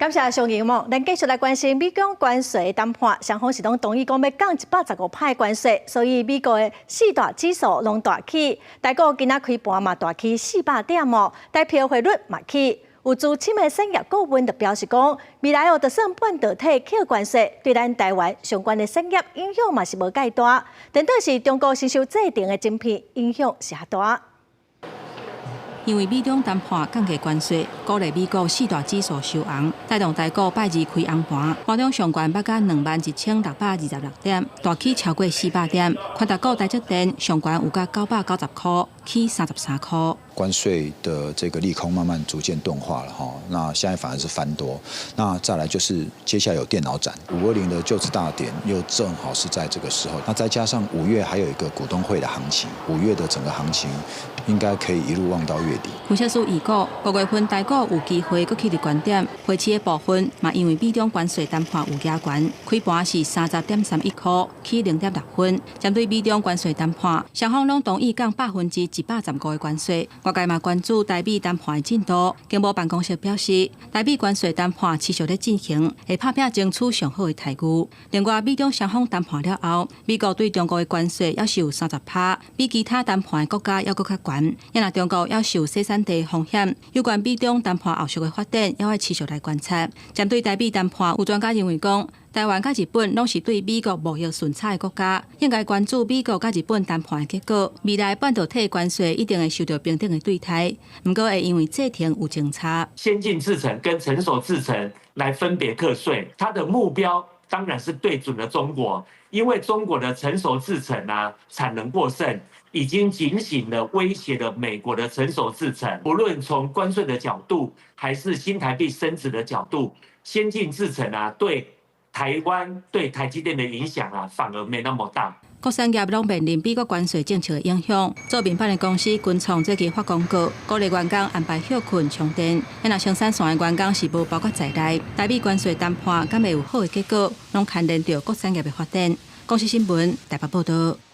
感謝上熒幕，咱繼續來關心美中關稅談判，雙方是攏同意講欲降115趴關稅，所以美國的四大指數攏大起，台股今仔開盤嘛大起400點哦，台幣匯率嘛起。有資深的產業顧問就表示講，未來哦，就算半導體扣關稅，對咱台灣相關的產業影響嘛是無蓋大，顛倒是中國新手製程的晶片影響是較大。因為美中談判降低關稅，鼓勵美國四大指數收紅，帶動台股拜二開紅盤，盤中上懸捌到21,626點，大起超過400點。權值股台積電上懸有到990塊，起33塊。關稅的這個利空慢慢逐漸鈍化了哈，那現在反而是翻多。那再來就是接下來有電腦展，520的就職大典又正好是在這個時候，那再加上5月還有一個股東會的行情，5月的整個行情應該可以一路望到月底。分析師預估，5月份台股有機會閣起佇懸點，匯市的部分嘛，因為美中關稅談判有加懸，開盤是30.31塊，起0.6分。針對美中關稅談判，雙方攏同意降115的關稅。外界嘛關注台美談判的進度，經貿辦公室表示，台美關稅談判持續咧進行，會拍拚爭取上好的待遇。另外，美中雙方談判了後，美國對中國的關稅猶是有30趴，比其他談判的國家猶閣較懸。也若中國猶是有細產地風險，有關美中談判後續的發展，猶愛持續來觀察。針對台美談判，有專家認為講，台灣佮日本攏是對美國貿易順差的國家，應該關注美國佮日本談判的結果。未來半導體關稅一定會受到平等的對待，毋過會因為製程有相差。先進製程跟成熟製程來分別課稅，它的目標當然是對準了中國，因為中國的成熟製程啊產能過剩，已經警醒了威脅了美國的成熟製程。不論從關稅的角度，還是新台幣升值的角度，先進製程啊對台灣對台積電的影響啊，反而沒那麼大。各產業攏面臨美國關稅政策的影響。做面板的公司群創最近發公告，鼓勵員工安排歇睏充電。若生產線的員工是無包括在內。台美關稅談判敢會有好的結果，攏牽連著各產業的發展。公視新聞台北報導。